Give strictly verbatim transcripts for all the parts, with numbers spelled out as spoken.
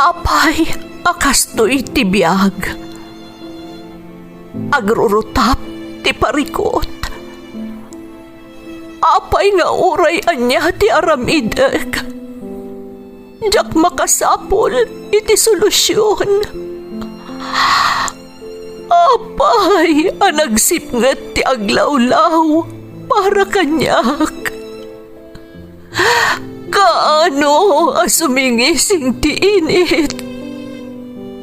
Apay a kastoy ti biag? Agrurutap ti parikut. Apay nga uray ania ti aramidek, diak makasapul iti solusion. Apay a nagsipnget ti aglawlaw para kaniak? Kaano a sumingising ti init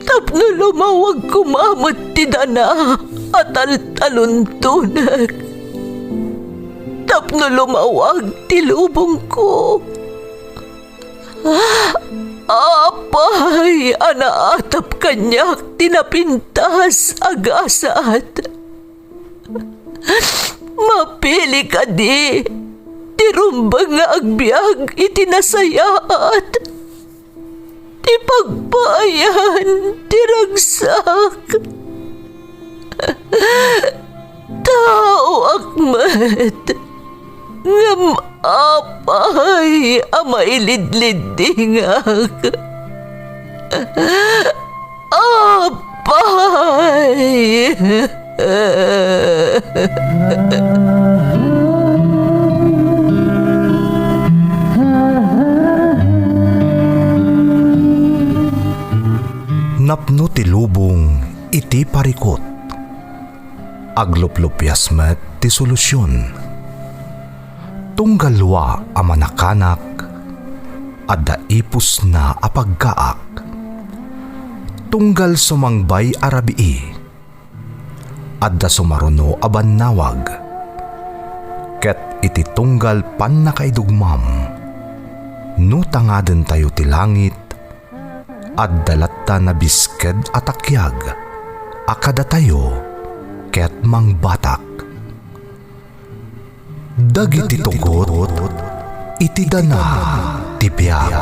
tapno lumawag koma met ti dana a taltaluntonek, tapno lumawag ti lubongko? Apay a naatap kaniak ti napintas a gasat? Mapili kadi ti rumbeng nga agbiag iti nasayaat, ti pagpaayan ti ragsak? Taoak met, ngem apay a mailidliddingak? Apay! Napno ti lubong iti parikut. Agluplupias met ti solusion. Tunggal lua a manakanak, adda ipusna a pagkaak. Tunggal sumangbay a rabii, adda sumaruno a bannawag. Ket iti tunggal pannakaidugmam, no tangadentayo ti langit, adda latta nabisked a takiag a kadatayo ket mangbatak. Dagiti tugot iti dana ti biag.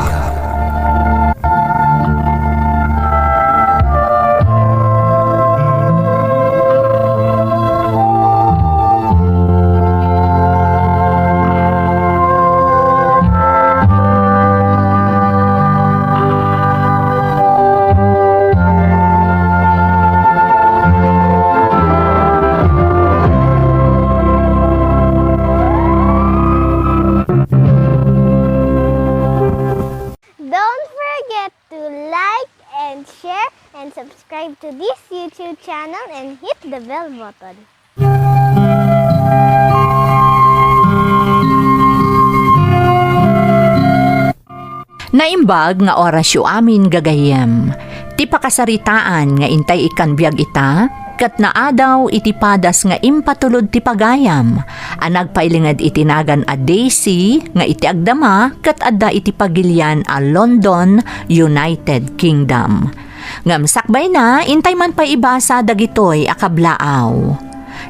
Don't forget to like and share and subscribe to this YouTube channel and hit the bell button. Naimbag nga orasyo amin, gagayyem. Ti pakasaritaan nga intay ikkan biag ita, ket naadaw iti padas nga impatulod ti pagayam a nagpailinged iti nagan a Daisy nga iti agdama ket adda iti pagilian a London, United Kingdom. Ngem sakbayna, intay man pay ibasa dagitoy a kablaaw.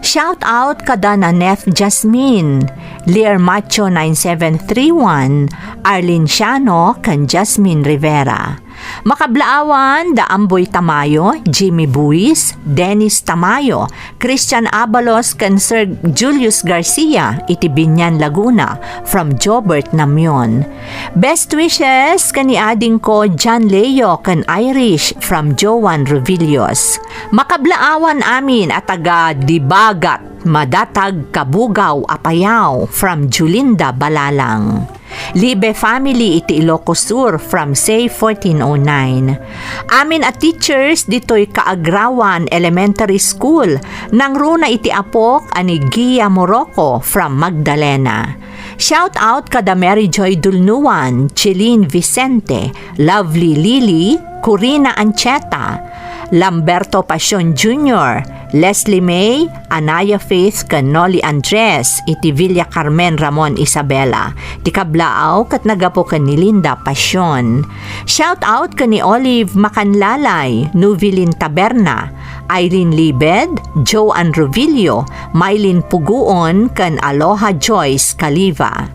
Shout out kada Naneth Jasmine, Lear Macho nine seven three one, Arlene Siano, ken Jasmine Rivera. Makablaawan da Amboy Tamayo, Jimmy Buis, Dennis Tamayo, Christian Abalos ken Sir Julius Garcia iti Binian, Laguna, from Jobert Namion. Best wishes ken ni adingko John Leo ken Irish from Joan Ruvillos. Makablaawan amin a taga Dibagat, Madatag, Kabugaw, Apayao from Julinda Balalang. Libe family iti Ilocos Sur from Say fourteen oh nine. Amin a teachers ditoy Kaagrawan Elementary School, nangruna iti apok a ni Gia Morocco from Magdalena. Shout out kada Mary Joy Dulnuan, Chelene Vicente, Lovely Lily, Corina Ancheta, Lamberto Pasion Junior, Leslie May, Anaya Faith ken Noli Andres iti Villa Carmen, Ramon Isabela. Ti kablaaw ket naggapu ken ni Linda Pasion. Shout out ken ni Olive Macanlalay, Nuvilin Taberna, Eileen Libed, Joan Ruvillo, Mylene Puguon ken Aloha Joyce Caliva.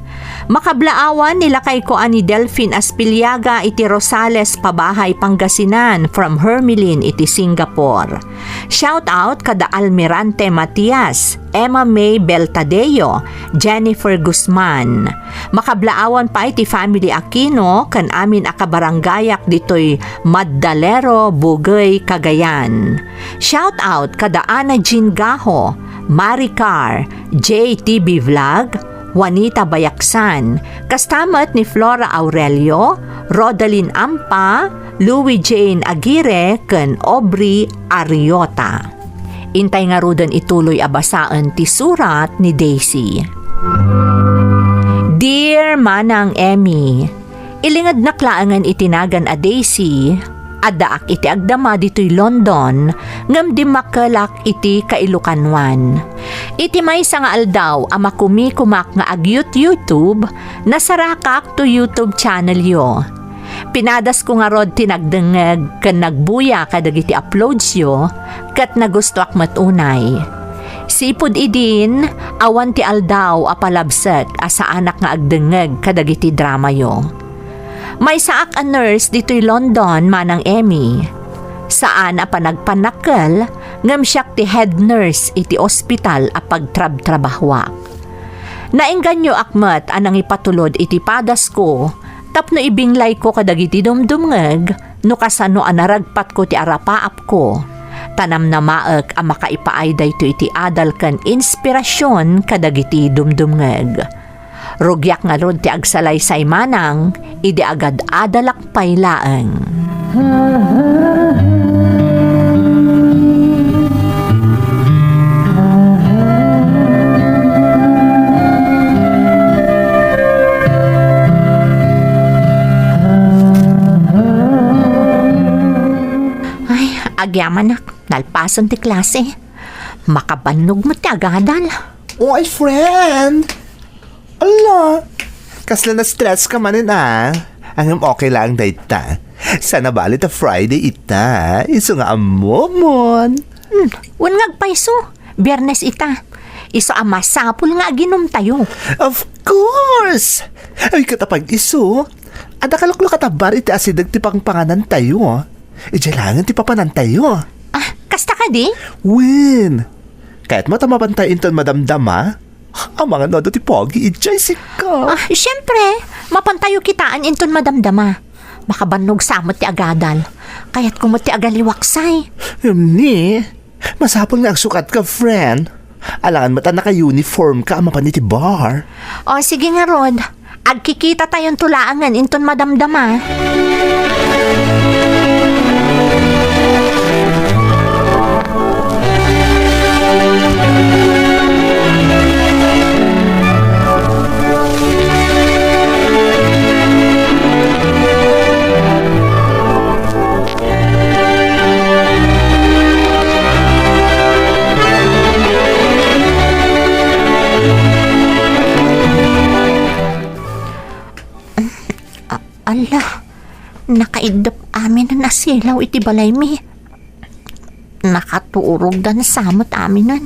Makablaawan ni lakayko a ni Delfin Aspillaga iti Rosales, Pabahay, Pangasinan, from Hermelin iti Singapore. Shout out kada Almirante Matias, Emma May Beltadeo, Jennifer Guzman. Makablaawan pay ti family Aquino ken amin a kabarangayak ditoy Maddalero, Bugey, Cagayan. Shout out kada Ana Jean Gajo, Maricar, J T B Vlog, Juanita Bayaksan, kasta met ni Flora Aurelio, Rodalyn Ampa, Louie Jane Aguirre, ken Aubrey Ariota. Intay ngaruden ituloy a basaen ti surat ni Daisy. Dear Manang Emmy, ilingednak laengen iti nagan a Daisy, addaak iti agdama ditoy London, ngem dimmakkelak iti kailukanuan. Iti maysa nga aldaw a makumikumak nga ag-YouTube, nasarakak to YouTube channelyo. Pinadasko ngarud ti nagdengngeg ken nagbuya kadagiti uploadsyo, ket nagustoak met unay. Sipud idin, awan ti aldaw a palabsek a saanak nga agdengngeg kadagiti dramayo. Maysaak a nurse ditoy London, Manang Emmy. Saan a panagpanakkel, ngem siak ti head nurse iti ospital a pagtrabtrabahuak. Naengganyoak met a nangipatulod iti padasko tapno ibinglayko kadagiti dumdumngeg no kasano a naragpatko ti arapaapko. Ta namnamaek a makaipaay daytoy iti adal ken inspirasion kadagiti dumdumngeg. Rugiak ngarud ti agsalaysay manang idi agad-adalak pay laeng. Ay, agyamanak, nalpasen ti klase. Makabannog met ti agadal. Oy, friend! Ala, kasla na-stress ka manen, ah. Ngem okay laeng dayta. Saan a bale ta Friday ita, isu nga ammomon. Hmm, wen nga agpayso, Biyernes ita. Isu a masapul nga aginumtayo. Of course! Ay, ket apay isu, adda kaluklukat a bar iti asideg ti pangpanganantayo. Idiay laengen ti papanantayo. Ah, kasta kadi? Wen, kayatmo ta mapantay inton madamdama? Amangan no adda ti pogi idiay sika. Ah, siyempre, mapantayo kitaen inton madamdama. Makabannog sa met ti agadal. Kayatko met ti agaliwaksay. Ngem ni, masapul nga agsukat ka, friend. Alangan met a naka-uniform ka a mapan iti bar. O, sige ngarud. Agkikitatayon to laengen inton madamdama. A-, ala, nakaiddep aminen a silaw iti balaymi. Nakaturogdan sa met aminen.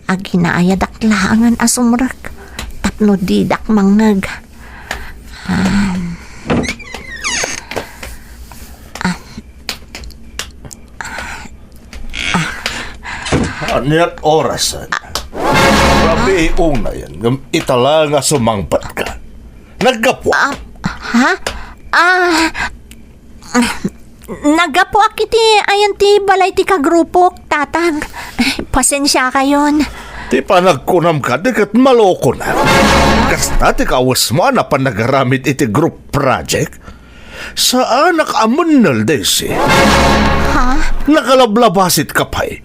Aginayadak laengen a sumrek tapno didak mangngeg. Ah. Ah. Ah. Ania't orasen? Rabii unayen, ngem ita la nga sumangpetka. Naggapu? Ah, ha? Ah, Naggapuak iti ayan ti balay ti kagrupok, Tatang. Pasensiakayon. Ti panagkunam kadi ket malokonak. Kasta ti kawesmo a napan nagaramid iti group project? Saanak a mennel, Daisy. Ha? Nakalablabasitka pay.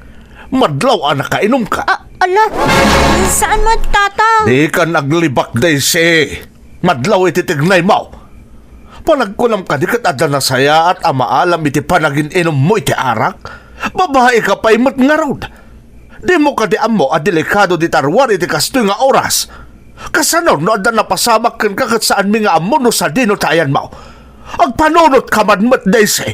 Madlaw a nakainumka. A-, ala, saan met, Tatang? Dikan aglibak, Daisy. Madlaw iti tignaymo. Panagkunam kadi ket adda nasayaat a maalam iti panagin-inummo iti arak? Babaika pay met ngarud. Dimo kadi ammo a delikado dita ruar iti kastoy nga oras? Kasano no adda napasamak kenka ket saanmi nga ammo no sadino ti ayanmo? Agpanunotka man met, Daisy.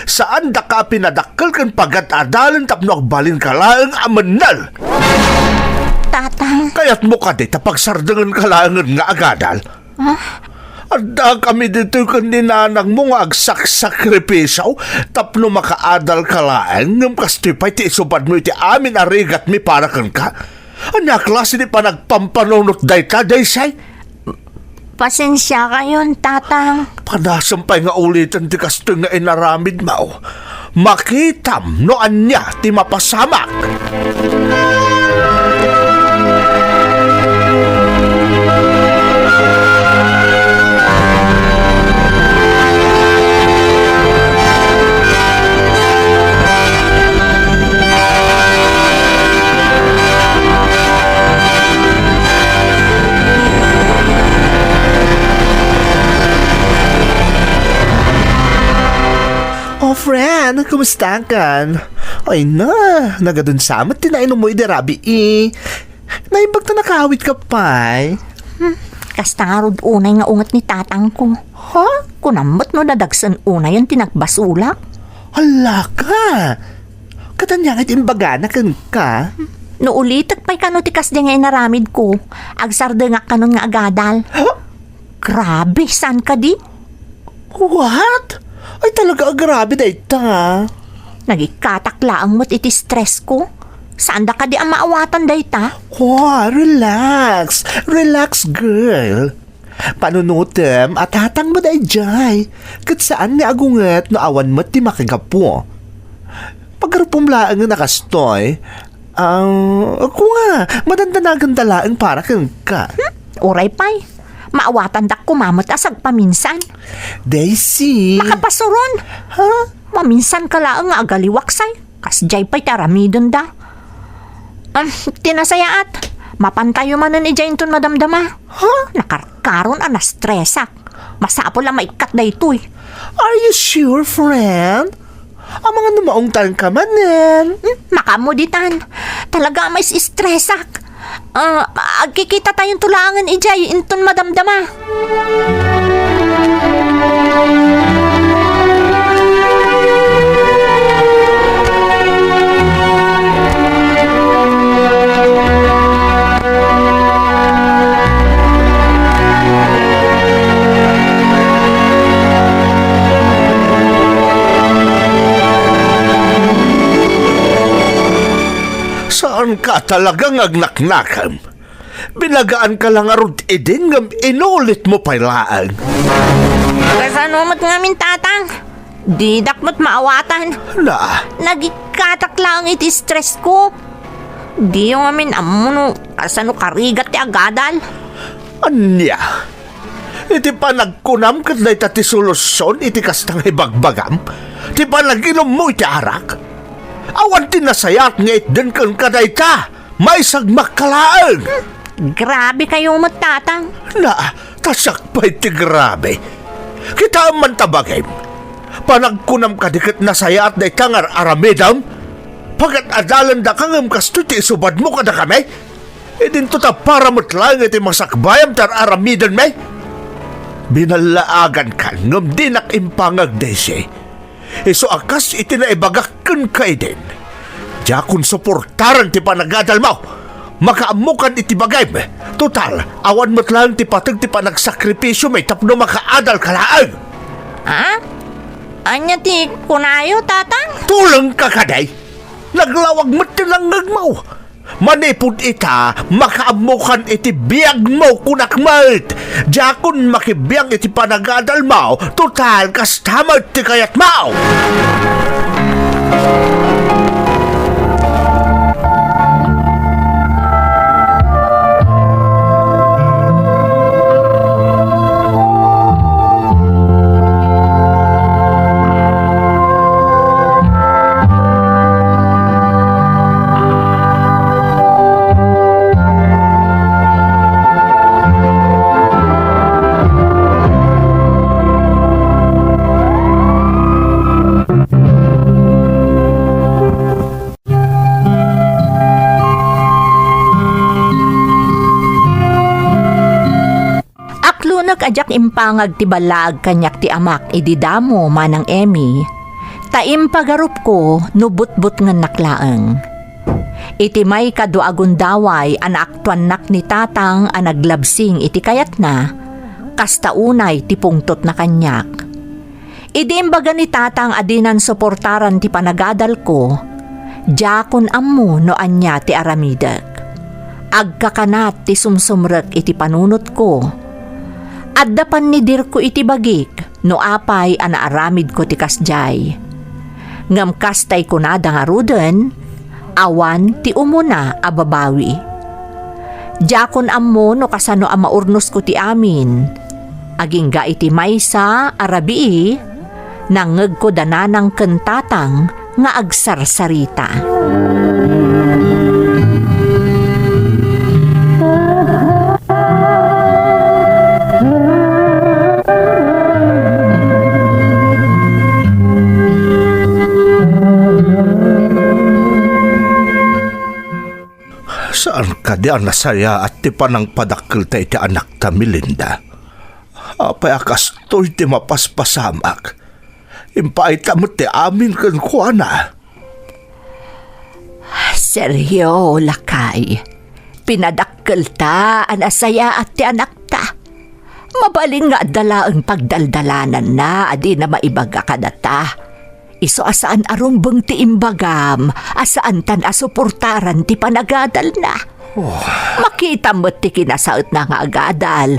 Saandaka a pinadakkel ken pagad-adalen tapno agbalinka laeng a mennel. Tatang. Kayatmo kadi ta pagsardengenka laengen nga agadal? Ah? Addakami ditoy ken ni nanangmo nga agsaksakripisio tapno makaadalka laeng, ngem kastoy pay ti isubadmo iti amin a rigatmi para kenka? Ania a klase ti panagpampanunot dayta, Daisy? Pasensiakayon, Tatang. Padasem pay nga uliten ti kastoy nga inaramidmo. Makitam no ania ti mapasamak. Oh, friend, kumusta kan? Ay na, nagadun sa met ti nainom mo idi rabii. Naimbag ta nakaawidka pay. Hmm, kasta ngarud unay nga unget ni tatangko. Ha? Kunam met no nadagsen unayen ti nagbasolak. Ala ka! Ket ania nga ti imbagana kenka? No ulitek pay kano ti kasdi nga inaramidko, agsardengak kanon nga agadal. Ha? Grabe, saan kadi? What? Ay, talaga a grabe dayta. Nagikkatak laeng met iti stressko. Saanda kadi a maawatan dayta? Oh, relax. Relax, girl. Panunotem a tatangmo daydiay. Ket saan nga agunget no awan met ti makigapu. Pagarupom laengen a kastoy. Ah, kua, madandanagenda laeng para kenka. Hmm? Uray pay. Maawatandak koma met a sagpaminsan. Daisy. Makapasuron. Ha? Maminsan ka laeng nga agaliwaksay. Kasdiay pay ti aramidenda. Ah, ti nasayaat. Mapantayo manen idiay inton madamdama. Ha? Nakarkaron a nastresak. Masapul a maikkat daytoy. Are you sure, friend? Amangan no maungtanka manen. Hmm, makaammo ditan. Talaga a mais-istresak. Ah, agkikitatayon to laengen idiay inton madamdama. Saanka talaga nga agnaknakem? Binagaanka la ngarud idin ngem inulitmo pay laeng. Kasano met ngamin, Tatang? Didak met maawatan. Na? Nagikkatak laeng iti stressko. Diyo ngamin ammo no kasano karigat ti agadal. Ania? Iti panagkunam ket dayta ti solusion iti kasta nga ibagbagam? Ti panaginummo iti arak? Awan ti nasayaat nga itden kenka dayta. Maisagmakka laeng. Hmm, grabe kayo met, Tatang. Na, ta siak pay ti grabe. Kitaem man ta bagim. Panagkunam kadi ket nasayaat dayta nga ar-aramidem? Pagat-adalendaka ngem kastoy ti isubadmo kadakami? Idinto ta para met laeng iti masakbayam ti ar-aramidenmi? Binallaagankan ngem dinak impangag, Daisy. Isu a kas iti naibagak kenka idin. Diakon suportaren ti panagadalmo. Makaammokan iti bagim. Total, awan met laeng ti pateg ti panagsakripisiomi tapno makaadalka laeng. Ha? Ania ti kunayo, Tatang? Tulengka kadi? Naglawag met ti nangngegmo. Manipud ita, makaammokan iti biagmo, kunak met. Diakon makibiang iti panagadalmo, total, kasta met ti kayatmo. Aklonek a diak impangag ti ballaag kaniak ti amak idi damo, Manang Emmy, ta impagarupko no butbutngennak laeng. Iti maikadua a gundaway a naaktuannak ni Tatang a naglabsing iti kayatna, kasta unay ti pungtotna kaniak. Idi imbaga ni Tatang a dinan suportaran ti panagadalko, diakon ammo no ania ti aramidek. Agkakanat ti sumsumrek iti panunotko. Adda pannidirko iti bagik no apay a naaramidko ti kasdiay. Ngem kastay kunada ngaruden, awan ti umuna a babawi. Diakon ammo no kasano a maurnosko ti amin. Agingga iti maysa a rabii, nangngegko da nanang ken tatang nga agsarsarita. Saan kadi a nasayaat ti panangpadakkelta iti anakta, Melinda? Apay a kastoy ti mapaspasamak? Impaayta met ti amin kenkuana. Sergio, lakay, pinadakkelta a nasayaat ti anakta. Mabalin nga adda laeng pagdaldalananna a dina maibaga kadata. Isu a saan a rumbeng ti imbagam a saantan a suportaran ti panagadalna. Oh. Makita met ti kinasaetna nga agadal.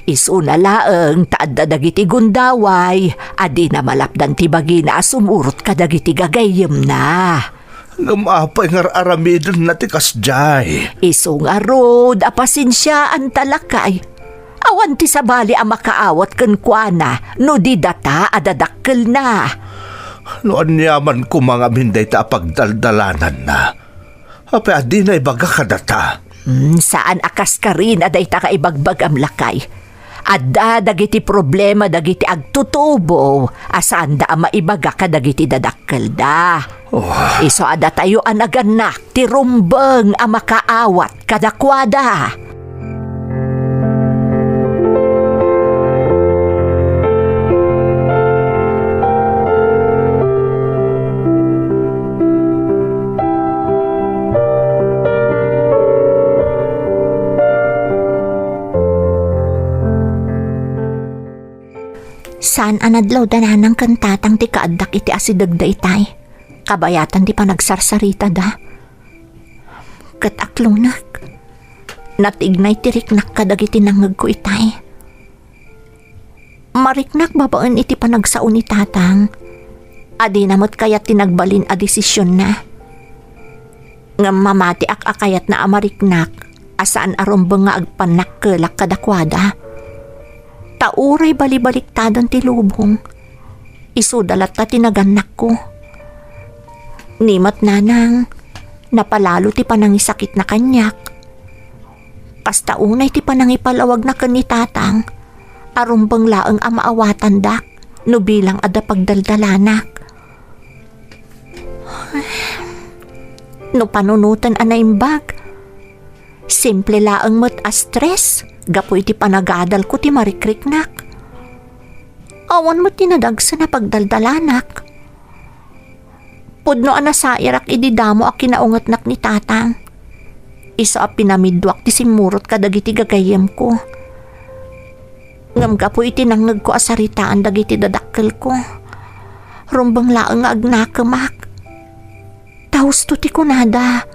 Isuna laeng ta adda dagiti gundaway a dina malapdan ti bagina a sumurot kadagiti gagayyemna. Ngem apay nga ar-aramidenna ti kasdiay? Isu ngarud a pasensiaanta, lakay. Awan ti sabali a makaawat kenkuana no di data a dadakkelna. No aniaman koma ngamin dayta a pagdaldalananna, apay a dina ibaga kadata? Hmm, saan a kaskarina dayta nga ibagbagam, lakay. Adda dagiti problema dagiti agtutubo a saanda a maibaga kadagiti dadakkelda. Oh. Isu a datayo a nagannak ti rumbeng a makaawat kadakuada. Saan a nadlawda nanang ken tatang ti kaaddak iti asidegda itay. Kabayatan ti panagsarsaritada. Ket aklonek. Natignay ti riknak kadagiti nangngegko itay. Mariknak babaen iti panagsao ni tatang. A dina met kayat ti nagbalin a desisionna. Ngem mamatiak a kayatna a mariknak a saan a rumbeng nga agpannakkelak kadakuada. Ta uray balibaliktaden ti lubong, isuda latta ti nagannakko. Ni met nanang, napalalo ti panangisakitna kaniak. Kasta unay ti panangipalawagna ken ni tatang, a rumbeng laeng a maawatandak no bilang adda pagdaldalanak. No panunoten a naimbag, simple laeng met a stress gapu iti panagadalko ti marikriknak. Awan met ti nadagsen a pagdaldalanak. Pudno a nasairak idi damo a kinaungetnak ni tatang. Isu a pinamidduak ti simmurot kadagiti gagayyemko. Ngem gapu iti nangngegko a saritaan dagiti dadakkelko, rumbeng laeng nga agnakemak. Ta husto ti kunada,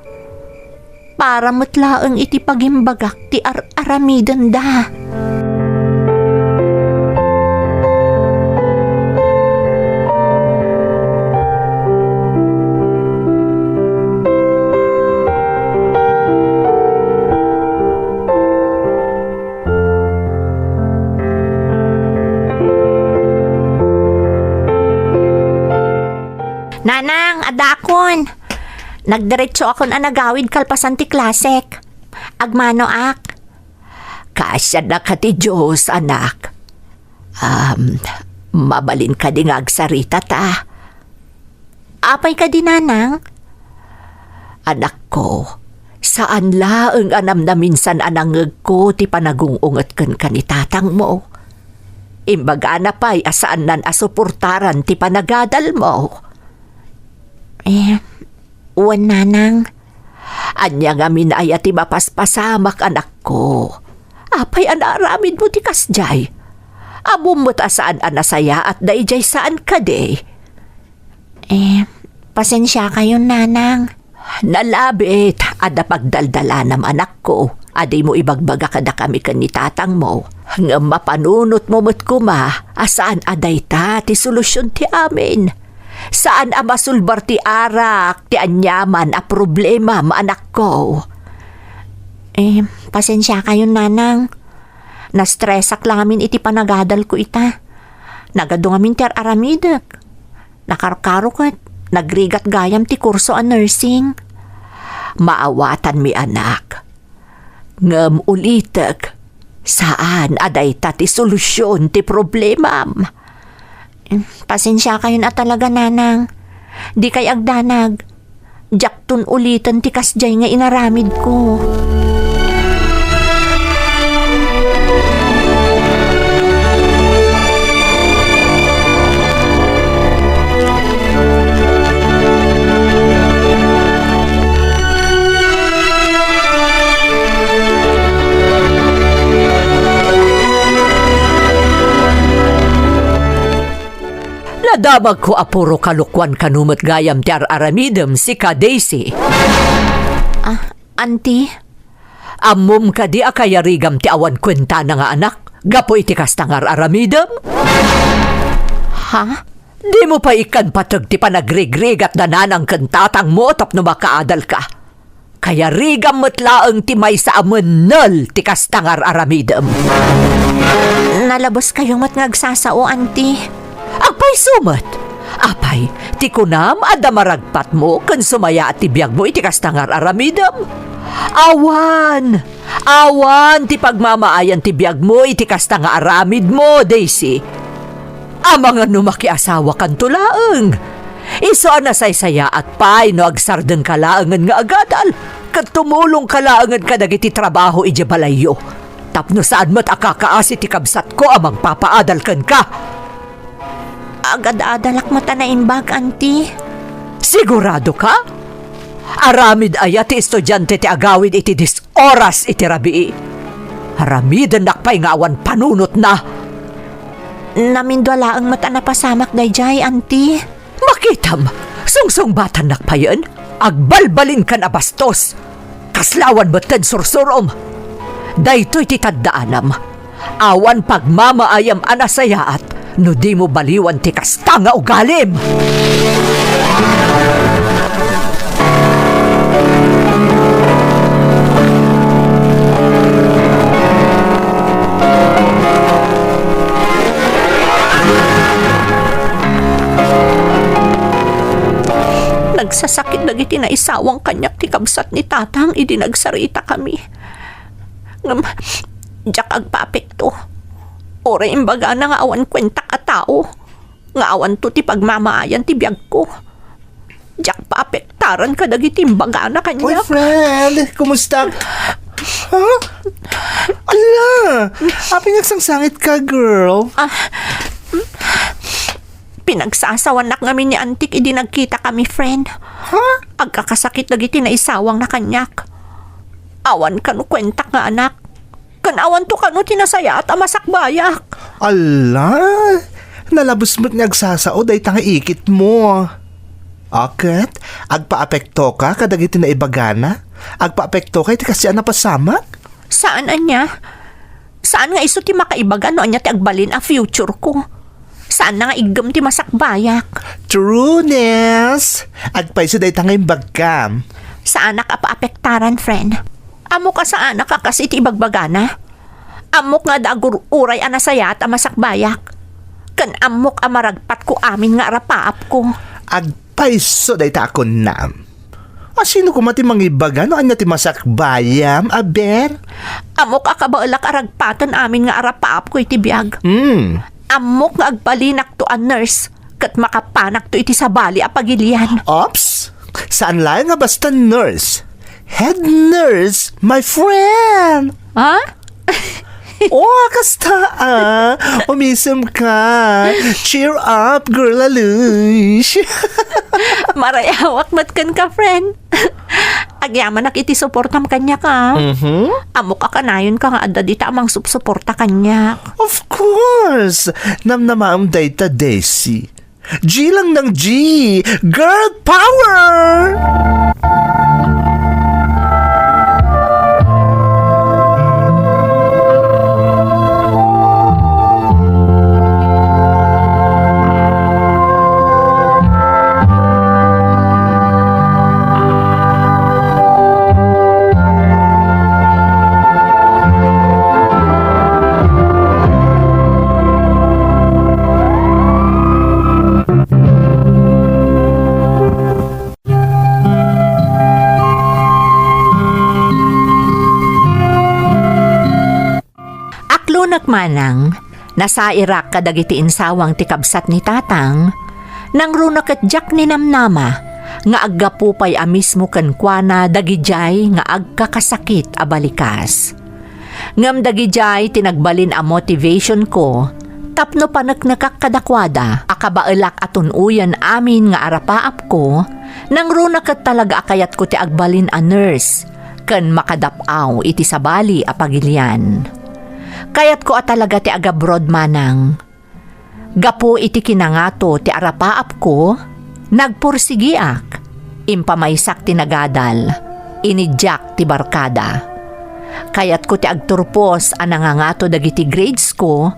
para met laeng iti pagimbagak ti ar-aramidenda. Nanang, adakon. Nagdiretsoakon a nagawid kalpasan ti klasek. Agmanoak. Kaasiannak ti Dios, anak. Am, mabalin kadi nga agsaritata? Apay kadi, nanang? Anakko, saan laeng a namnaminsan a nangngegko ti panagung-unget kenka ni tatangmo. Imbagana pay a saannan a suportaran ti panagadalmo. Eh, wen, nanang. Ania ngamin aya ti mapaspasamak, anakko? Apay a naaramidmo ti kasdiay? Ammom met a saan a nasayaat daydiay saan kadi. Eh, pasensiakayon, Nanang. Nalabit, adda pagdaldalanam, anakko, a dimo ibagbaga kadakami ken ni tatangmo. Ngem mapanunotmo met koma a saan a dayta ti solusyon ti amin. Saan a masulbar ti arak ti aniaman a problemam, anakko. Eh, pasensiakayon, Nanang. Nastresak la ngamin iti panagadalko ita. Nagadu ngamin ti ar-aramidek. Nakarkaro ket nagrigat gayam ti kurso a nursing. Maawatanmi, anak. Ngem ulitek, saan a dayta ti solusyon ti problemam. Pasensiakayon a talaga, Nanang. Dikay agdanag. Diakton uliten ti kasdiay nga inaramidko. Nadamagko a puro kalokuan kano met gayam ti ar-aramidem, sika Daisy. Ah, Auntie? Ammom kadi a kayarigam ti awan kuentana nga anak gapu iti kasta nga ar-aramidem? Ha? Dimo pay ikkan pateg ti panagrigrigat da nanang ken tatangmo tapno makaadalka. Kayarigam met laeng ti maysa a mennel ti kasta nga ar-aramidem. Nalabeskayo met nga agsasao, Auntie. Agpayso met. Apay, ti kunam, adda maragpatmo ken sumayaat ti biagmo iti kasta nga ar-aramidem? Awan! Awan ti pagmamaayan ti biagmo iti kasta nga aramidmo, Daisy. Amangan no makiasawakanto laeng. Isu a nasaysayaat pay no agsardengka laengen nga agadal, ket tumulongka laengen kadagiti trabaho idiay balayyo, tapno saan met a kakaasi ti kabsatko a mangpapaadal kenka. Agad-adalak met a naimbag, Auntie. Sigurado ka? Aramid aya ti estudiante ti agawid iti dis oras iti rabii? Aramidennak pay nga awan panunotna. Namindua laeng met a napasamak daydiay, Auntie. Makitam, sungsungbatannak payen? Agbalbalinkan a bastos. Kasla awan metten sursurom. Daytoy ti taddaanam. Awan pagmamaayam a nasayaat no dimo baliwan ti kasta nga ugalim. Nagsasakit dagiti naisawang kaniak ti kabsat ni Tatang idi nagsaritakami. Ngem, diak agpaapekto. Uray imbagana nga awan kuentak a tao, nga awanto ti pagmamaayan ti biagko. Diak paapektaran kadagiti imbagana kaniak. Uy, friend! Kumusta? Ha? Ala! Apay nga agsangsangitka, girl? Ah, pinagsasawanak ngamin ni Antik idi nagkitakami, friend. Ha? Agkakasakit dagiti naisawangna kaniak. Awan kano kuentak nga anak. Ken awanto kano ti nasayaat a masakbayak. Ala! Nalabes met nga agsasao dayta nga ikitmo. Aket, agpaapektoka kadagiti naibagana? Agpaapektoka iti kasdi a napasamak? Saan ania? Saan nga isu ti makaibaga no ania ti agbalin a future ko? Saanna nga iggem ti masakbayak? True, Nels. Agpayso dayta nga imbagkam. Saanak a paapektaran, friend. Ammok a saanak a kas iti ibagbagana. Ammok nga adda agur-uray a nasayaat a masakbayak. Ken ammok a maragpatko amin nga arapaapko. Agpayso dayta a kunam. A sino koma ti mangibaga no ania ti masakbayam, aber? Ammok a kabaelak a ragpaten amin nga arapaapko iti biag. Hmm. Ammok nga agbalinakto a nurse ket makapanakto iti sabali a pagilian. Ops! Saan laeng nga basta nurse. Head nurse, my friend! Ha? Oh, kasta, ah. Umisem ka. Cheer up, girl, alush. Marayawak met kenka, friend. Agyamanak iti suportam kaniak, a. Mhm. Ammok a kanayonka nga adda dita a mangsupsuporta kaniak. Of course! Namnamaem dayta, Desi. G lang ng G! Girl power! Aklonak manang, nasairak kadagiti insawang ti kabsat ni Tatang, nangruna ket diak ninamnama nga aggapu pay a mismo kenkuana dagidiay nga agkakasakit a balikas. Ngem dagidiay ti nagbalin a motivation ko tapno paneknekak kadakuada a kabaelak a tun-oyen amin nga arapaapko, nangruna ket talaga a kayatko ti agbalin a nurse ken makadap-aw iti sabali a pagilian. Kayatko a talaga ti agabroad manang. Gapu iti kinangato ti arapaapko, nagpursigiak, impamaysak ti nagadal, inidiak ti barkada. Kayatko ti agturpos a nangangato dagiti gradesko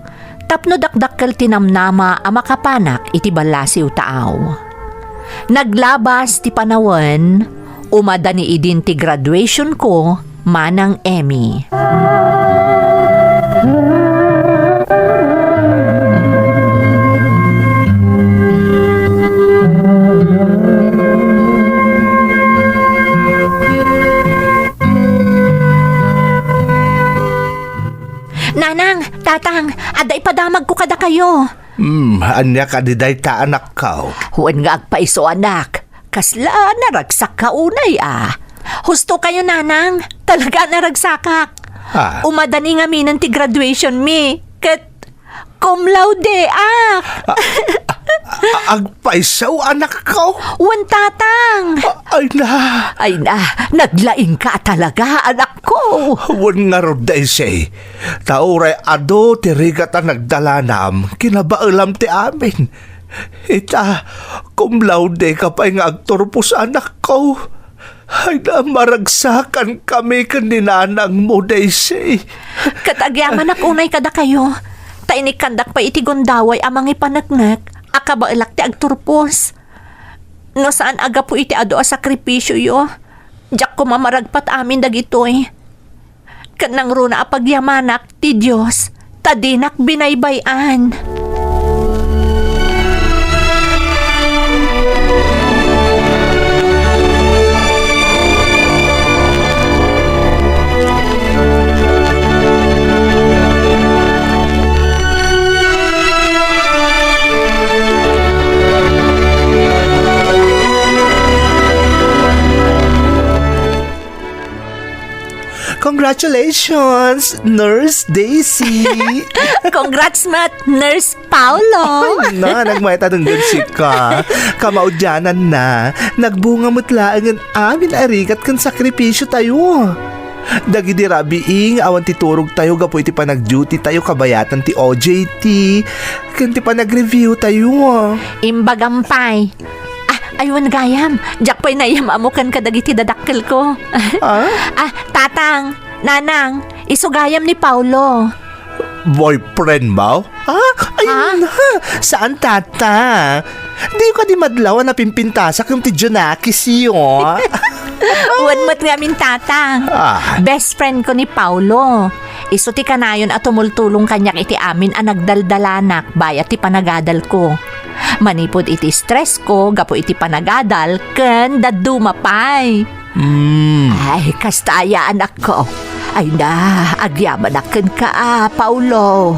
tapno dakdakkel ti namnama a makapanak iti ballasiw taaw. Naglabas ti panawen, umadani idin ti graduationko, Manang Emmy. Nanang, Tatang, adda ipadamagko kadakayo. Hmm, ania kadi dayta, anakko? Wen nga agpaiso, anak. Kasla naragsakka unay, a. Husto kayo, Nanang. Talaga naragsakak. Ah. Umadani ngaminen ti graduation mi. Ket cum laude, a. A-, a-, agpaiso, anakko? Wen, Tatang. A-, ay na. Ay na, naglaingka talaga, anakko. Wen ngarud, Daisy. Ta uray adu ti rigat a nagdalanam, kinabaelam ti amin. Ita, cum laude ka pay nga agturpos, anakko. Ay na, maragsakan kami ken ni nanangmo, Daisy. Ket agyamanak unay kadakayo, ta inikkandak pay iti gundaway a mangipaneknek a kabaelak ti agturpos. No saan a gapu iti adu a sakripisioyo, diak koma maragpat amin dagitoy. Ket nangruna a pagyamanak ti Dios, ta dinak binaybay-an. Congratulations, Nurse Daisy! Congrats met, Nurse Paolo! Ay na, nagmayat a denggen sika. Kamaudianan na, nagbunga met laengen amin a rigat ken sakripisio tayo. Dagidi rabii nga awan ti turog tayo gapu iti panag-duty tayo kabayatan ti O J T ken ti panag-review tayo. Imbagam pay. Ah, ay wen gayam, diak pay naiyam-ammo ken kadagiti dadakkelko. Ah? Ah, Tatang, Nanang, isu gayam ni Paolo. Boyfriend mo? Ah, ay Ha? na, saan, Tata? Di ka di madlaw a napimpintasak yung ti Junakis yo. Wen met ngamin, Tatang. Ah. Best friend ko ni Paolo. Isu ti kanayon a tumultulong kaniak iti amin a nagdaldalanak bayat ti panagadal ko. Manipud iti stress ko gapu iti panagadal ken dadduma pay. Hmm. Ay, kasta aya, anakko. Ay na, agyamanak kenka, a, Paolo.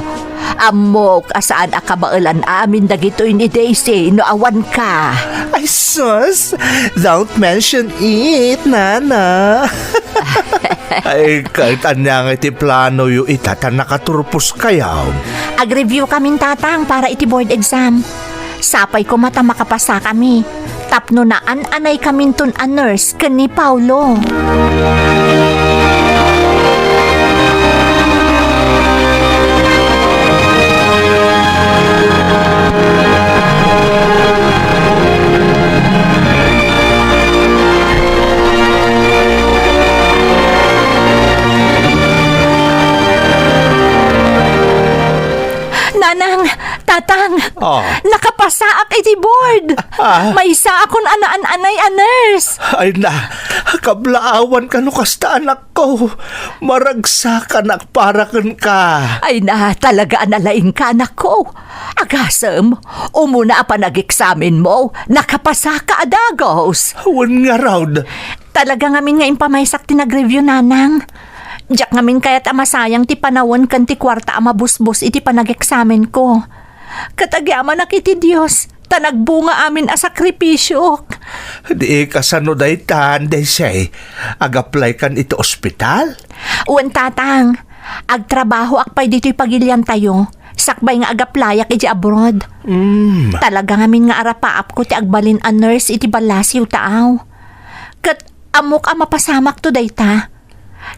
Ammok a saan a kabaelan amin dagitoy ni Daisy no awan ka. Ay, sus! Don't mention it, Nana. Ay, ket ania nga iti plano yo ita ta nakaturpos kayo? Ag-review kamin, Tatang, para iti board exam. Sapay koma ta makapasa kami. tapno naan-anaykaminton a nurse ken ni Paulo. Nanang, Tatang, Oh. nakapasaak iti board. Ah. Maysa akon a naan-anay a nurse. Ay na, kablaawan kano kasta, anakko. Maragsakanak para kenka. Ay na, talaga a nalaingka, anakko. Agasem, umuna a panageksamenmo, nakapasaka a dagus. Wen ngarud. Talaga ngamin nga impamaysak ti nag-review, Nanang. Diak ngamin kayat a masayang ti panawen ken ti kuarta a mabusbos iti panageksamenko. Ket agyamanak iti Dios, ta nagbunga amin a sakripisiok. Di kasano daytan, Daisy? Ag-apply kan iti ospital? Wen, Tatang. Agtrabahoak pay ditoy pagiliantayo, sakbay nga ag-applyak iti abroad. Mm. Talaga ngamin nga arapaapko ti agbalin a nurse iti ballasiw taaw. Ket ammok a mapasamakto dayta.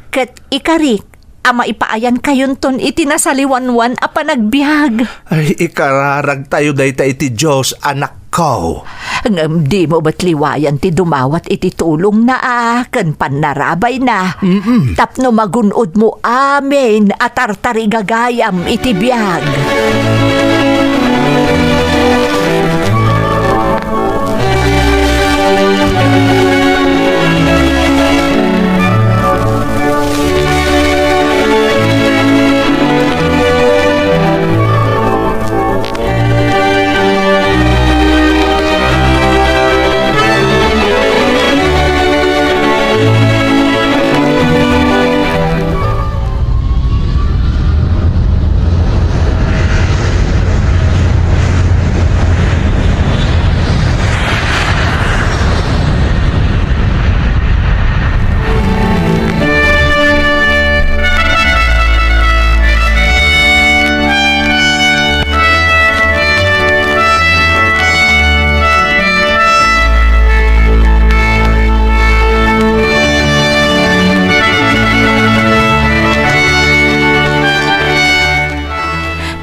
Ket ikarik a maipaayankayonton iti nasaliwanwan a panagbiag. Ay, ikararagtayo dayta iti Dios, anakko. Ngem dimo met liwayan ti dumawat iti tulongna a ken pannarabayna. Mm-mm. Tapno magun-odmo amin a tartarigagayam iti biag.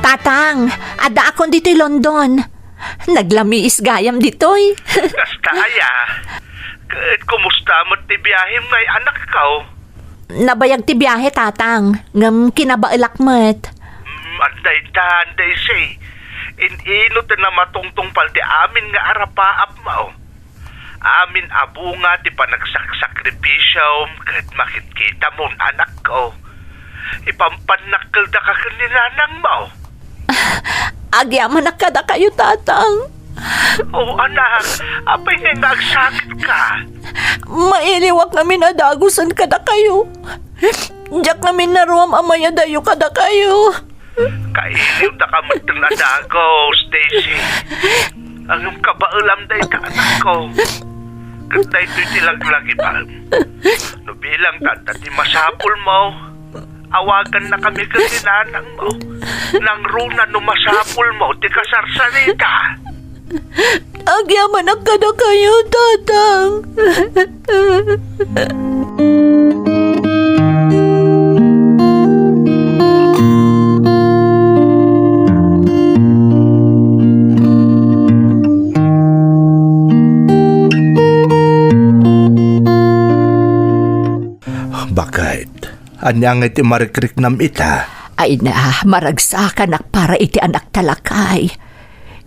Tatang, addaakon ditoy London. Naglamiis gayam ditoy. Kasta aya. Ket kumusta met ti biahem ngay, anakko? Nabayag ti biahe, Tatang, ngem kinabaelak met. Mm, adda itan, Daisy. In-ino ti namatungtungpal ti amin nga arapaapmo? Amin a bunga ti panagsaksakripisom ket makitkitamon, anakko. Ipampannak kelda ka ken ni nanangmo. Agyamanak kadakayo, Tatang. O, anak, apay ngay nga agsakitka? Mailiwak ngamin a dagusen kadakayo. Diak ngamin naruam a mayadayo kadakayo. Kailiwdaka metten a dagus, Daisy. Ngem kabaelam dayta, anakko. Ket daytoy ti laglagipem. No bilang ta adda ti masapulmo, awagannakami ken ni nanangmo. Nangruna no masapulmo ti kasarsarita. Agyamanak kadakayo, Tatang. Bakit? Ania ngay ti marikriknam ita? Ay na, maragsakanak para iti anakta, lakay.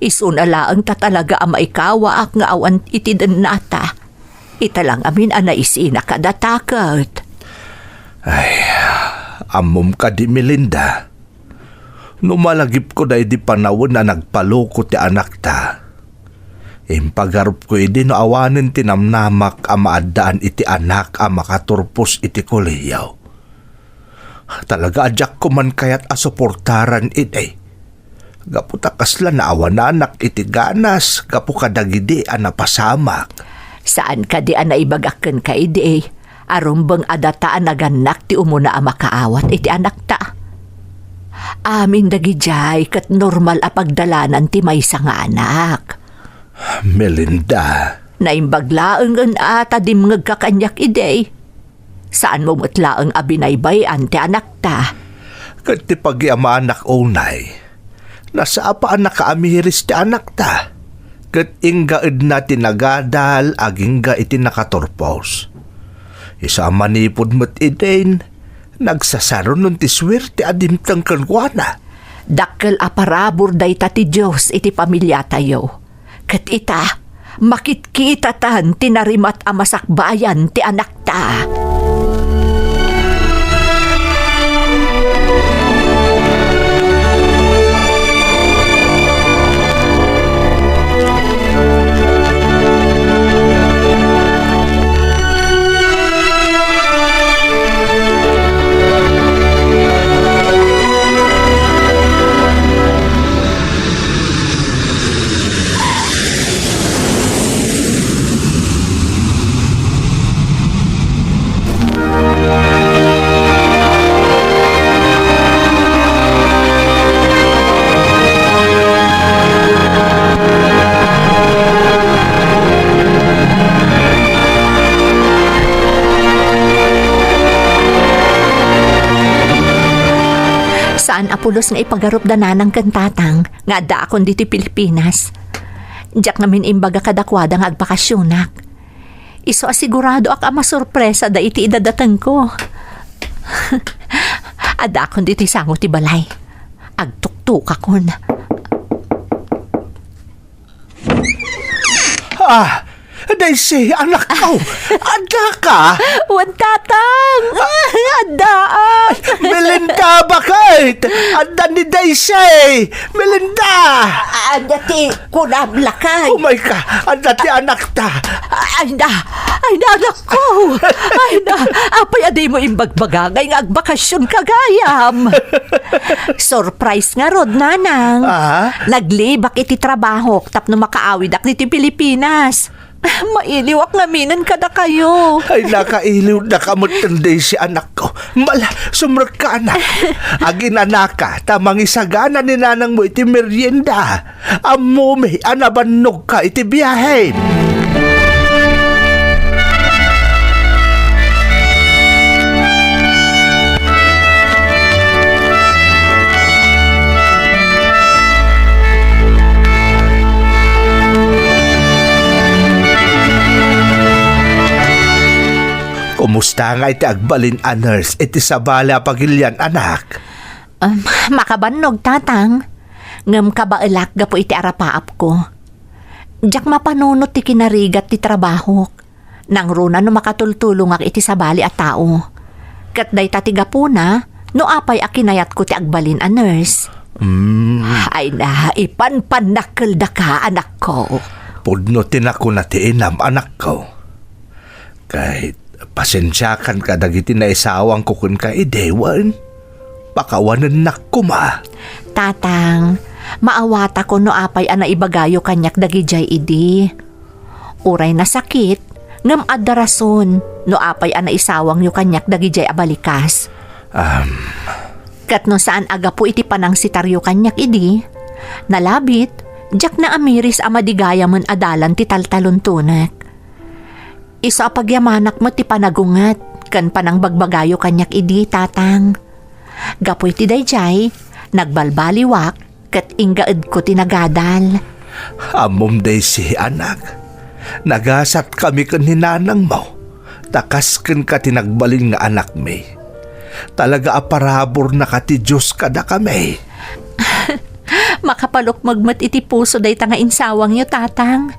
Isuna laeng ta talaga a maikawaak nga awan iti dennata. Ita lang amin a naisina kadata ket. Ay, ammom kadi, Melinda? No malagipko daydi panawen a nagpaluko ti anakta, impagarupko idi no awanen ti namnamak a maaddaan iti anak a makaturpos iti kolehiyo. Talaga a diak koman kayat a suportaran idi. Gapu ta kasla naawananak iti ganas gapu kadagidi a napasamak. Saan kadi a naibagak kenka idi a rumbeng a data a nagannak ti umuna a makaawat iti anakta? Amin dagidiay ket normal a pagdalanan ti maysa nga anak. Melinda. Naimbag laengen a ta dimngegka kaniak idi. Saanmo met laeng a binaybay-an ti anakta. Ket ti pagyamanak unay, nasapa a nakaamiris ti anakta, ket inggaedna ti nagadal agingga iti nakaturpos. Isu a manipud met idin, nagsasarunon ti suerte a dimteng kenkuana. Dakkel a parabur dayta ti Dios iti pamiliatayo. Ket ita, makitkitatan ti narimat a masakbayan ti anakta. Saan a pulos nga ipagarup da nanang ken tatang nga addaakon ditoy Pilipinas. Diak ngamin imbaga kadakuada nga agbakasionak. Isu a siguradoak a masurpresada iti idadatengko. Addaakon ditoy sango ti balay. Agtuktokakon. Ah, Daisy, anakko, addaka? Wen, tatang. Addaak. Melinda, baket? Adda ni Daisy. Melinda! Ania ti kunam, lakay? Umayka, adda ti anakta. Ay na, ay na, anakko. Ay na, apay a dimo imbagbaga nga agbakasionka gayam? Surprise ngarud, nanang. Ah? Naglibak iti trabahok tapno makaawidak ditoy Pilipinas. Mailiwak ngaminen kadakayo. Ay, nakailiwdaka metten, Daisy, anakko. Mala, sumrekka, anak. Aginanaka ta mangisagana ni nanangmo iti merienda. Ammomi a nabannogka iti biahem. Kumusta ngay ti agbalin a nurse iti sabali a pagilian, anak? Um, makabannog, tatang. Ngem kabaelak gapu iti arapaapko. Diak mapanunot ti kinarigat ti trabahok. Nangruna no makatultulongak iti sabali a tao. Ket dayta ti gapuna no apay a kinayatko ti agbalin a nurse. Mm. Ay na, ipanpannakkeldaka, anakko. Pudno ti nakuna ti inam, anakko. Ket pasensiakan kadagiti naisawangko kenka idi, wen pakawanennak koma. Tatang, maawatakon no apay a naibagayo kaniak dagidiay idi. Uray nasakit, ngem adda rason no apay a naisawangyo kaniak dagidiay a balikas. Am. Ket no saan a gapu iti panangsitaryo kaniak idi, nalabit, diak naamiris a madi gayamen a dalan ti taltalontonek. Isu a pagyamanak met ti panagunget ken panangbagbagayo kaniak idi, tatang. Gapu iti daydiay, nagbalbaliwak ket inggaedko ti nagadal. Ammom, Daisy, anak, nagasatkami ken ni nanangmo, ta kas kenka ti nagbalin nga anakmi. Talaga a paraburna ti Dios kadakami. Makapalukmeg met iti puso dayta nga insawangyo, tatang.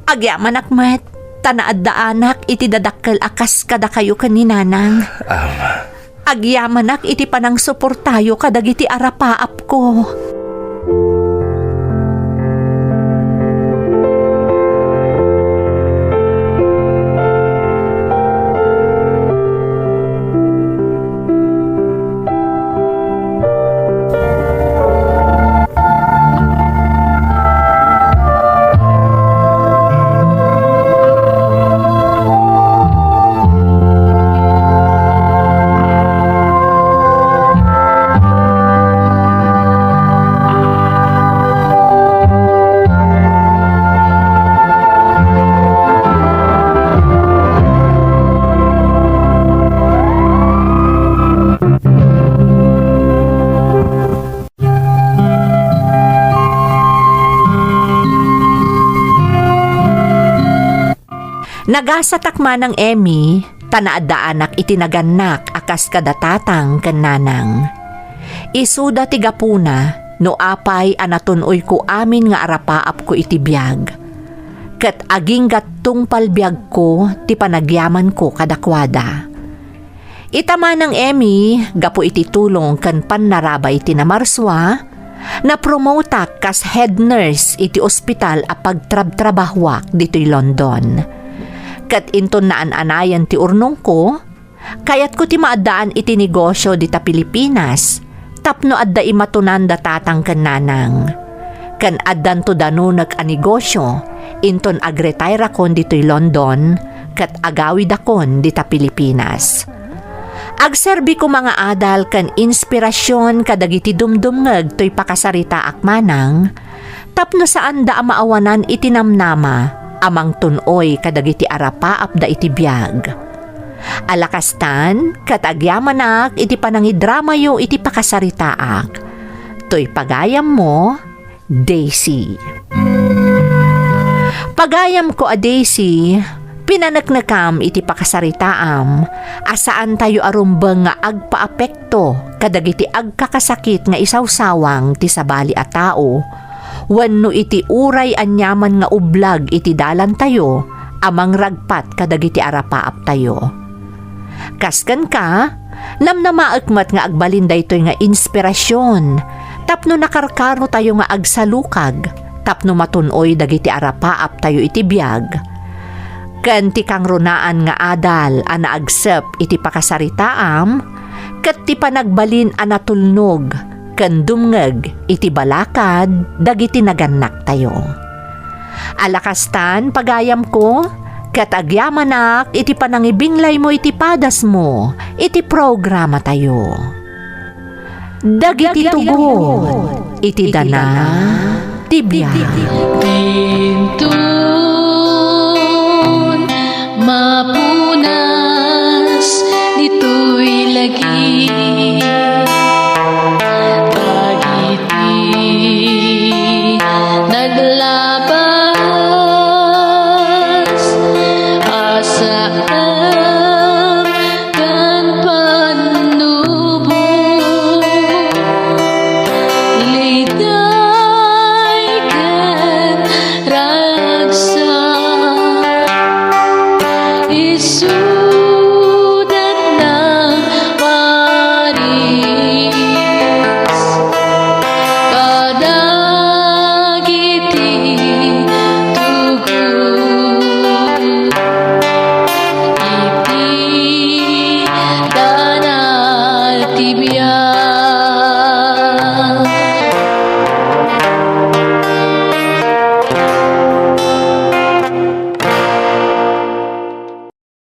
Agyamanak met, ta naaddaanak iti dadakkel a kas kadakayo ken ni nanang. Ama. Agyamanak iti panangsuportayo kadagiti arapaapko. Nagasatak manang Emmy, ta naaddaanak iti nagannak a kas kada tatang ken nanang. Isuda ti gapuna no apay a natun-oyko amin nga arapaapko iti biag. Ket agingga tungpal biagko ti panagyamanko kadakuada. Ita manang Emmy, gapu iti tulong ken pannarabay ti namarsua, napromotak kas head nurse iti ospital a pagtrabtrabahuak ditoy London. Ket inton naan-anayen ti urnongko, kayatko ti maaddaan iti negosio dita Pilipinas tapno adda imatunanda tatang ken nanang. Ken addanto danunek a negosio inton agretairakon ditoy London ket agawidakon dita Pilipinas. Agserbi koma nga adal ken inspirasion kadagiti dumdumngeg toy pakasaritaak manang, tapno saanda a maawanan iti namnama a mangtun-oy kadagiti arapaapda iti biag. Alakastan, ket agyamanak iti panangidramayo iti pakasaritaak. Toy pagayammo, Daisy. Pagayamko a Daisy, pinaneknekam iti pakasaritaam a saantayo a rumbeng nga agpaapekto kadagiti agkakasakit nga isawsawang ti sabali a tao wenno iti uray aniaman nga ublag iti dalantayo a mangragpat kadagiti arapaaptayo. Kas kenka, namnamaek met nga agbalin daytoy nga inspirasion tapno nakarkarotayo nga agsalukag tapno matun-oy dagiti arapaaptayo iti biag. Ken ti kangrunaan nga adal a naagsep iti pakasaritaam ket ti panagbalin a natulnog ken dumngeg iti balakad dagiti nagannaktayo. Alakastan, pagayamko, ket agyamanak iti panangibinglaymo iti padasmo iti programatayo. Dagiti tugot iti dana ti biag. Inton mapunas ditoy lagi.